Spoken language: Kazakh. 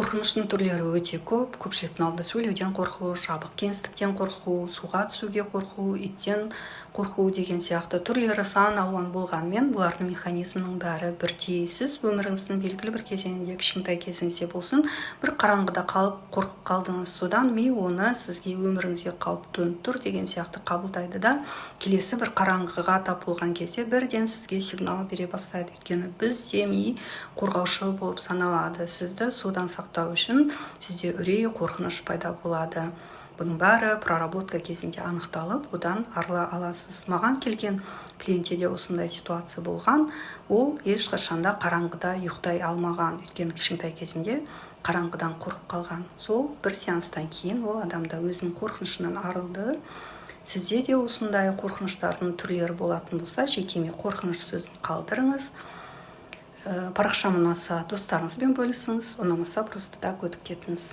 Қорқыныштың түрлері өте көп: көпшіліктің алдында сөйлеуден қорқу, жабық кеңістіктен қорқу, суға түсуге қорқу, иттен қорқу деген сияқты. Түрлері сан алуан болғанымен, бұлардың механизмінің бәрі бірдей. Сіз өміріңіздің белгілі бір кезеңінде, кішкентай кезіңізде болсын, бір қараңғыда қалып, қорқып қалдыңыз. Содан ми оны сізге өміріңізге қауіп төніп тұр деген сияқты қабылдайды да, келесі бір қараңғыға тап болған кезде бірден сізге сигнал бере бастайды. Өйткені бізде ми қорғаушы болып саналады. Сізді содан сақтау үшін сізде үрей, қорқыныш пайда болады. Бұның бәрі проработка кезінде анықталып, одан арыла аласыз. Маған келген клиентте де осындай ситуация болған. Ол ешқашанда қараңғыда ұйықтай алмаған, өйткені кішкентай кезінде қараңғыдан қорқып қалған. Сол бір сеанстан кейін ол адам да өзінің қорқынышынан арылды. Сізде де осындай қорқыныштардың түрлері болатын болса, жекеме «қорқыныш» сөзін қалдырыңыз. Парақшам ұнаса, достарыңызбен бөлісіңіз, ұнамаса, просто так өтіп кетіңіз.